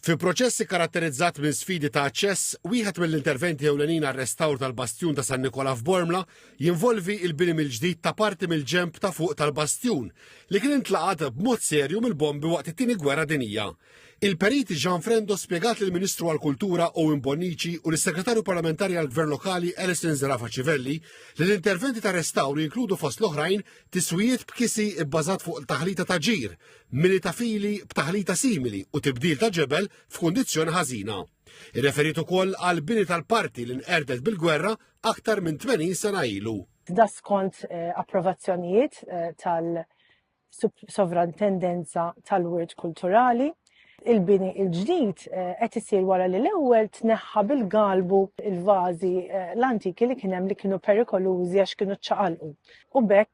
Fi proċess ikkaratterizzat minn sfidi ta' aċċess, wieħed mill-interventi ewlenin għar-restawr tal-Bastjun ta' San Nikola f'Bormla jinvolvi il-bini mill-ġdid ta' parti mill-ġenb ta' fuq tal-bastjun li kien intlaqat b'mod serju mill-bombi waqt it-Tieni Gwerra Dinjija. Il-perit Jean Frendo spjegat lill-Ministru għall-Kultura Owen Bonnici u lis-Segretarju Parlamentari għall-Gvern Lokali Alison Zerafa Civelli li l-interventi ta' restawr jinkludu fost l-oħrajn tiswijiet b'kisi bbażat fuq taħlita ta' ġir, mili ta' fili b'taħlita simili u tibdil ta' ġebel f'kundizzjoni ħażina. Irreferiet ukoll għal bini tal-parti li nqerdet bil-gwerra aktar minn 80 sena ilu. Da skont eh, approvazzjonijiet eh, tal-sovrantendenza tal-wirt kulturali. Il-bini il-ġdid eh, qed isir wara li l-ewwel tneħħa bil-galbu il-vażi l-antiki li kien hemm li kienu perikolużi għax kienu ċċaqalqu. U bekk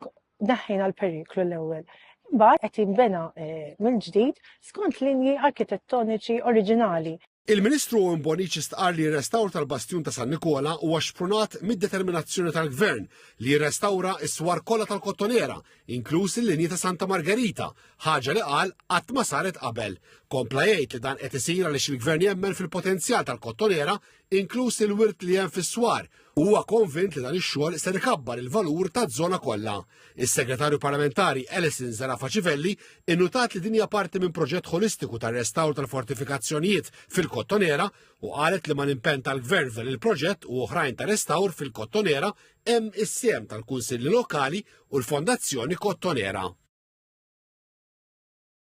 neħħejna l-periklu l-ewwel. Imbagħad qed jinbena eh, mill-ġdid skont linji arkitettoniċi oriġinali. Il-Ministru Owen Bonnici stqarr li r-restawr tal-Bastjun ta' San Nikola huwa xprunat mid-determinazzjoni tal-Gvern li jirrestawra s-swar kollha tal-Kottonera, inkluż il-linji ta' Santa Margherita, ħaġa li qal qatt ma saret qabel. Kompla jgħid li dan qed isir għaliex il-Gvern jemmen fil-potenzjal tal-Kottonera inkluż il-wirt li hemm fis-swar, u huwa konvint li dan ix-xogħol ser ikabbar il-valur taż-żona kollha. Is-Segretarju Parlamentari Alison Zerafa Civelli innutat li din hija parti minn proġett ħolistiku tar-restawr tal-fortifikazzjonijiet fil-Kottonera u qalet li mal-impenn tal-Gvern f'dan il-proġett u oħrajn ta' restawr fil-Kottonera hemm is-sehem tal-Kunsilli Lokali u l-Fondazzjoni Kottonera.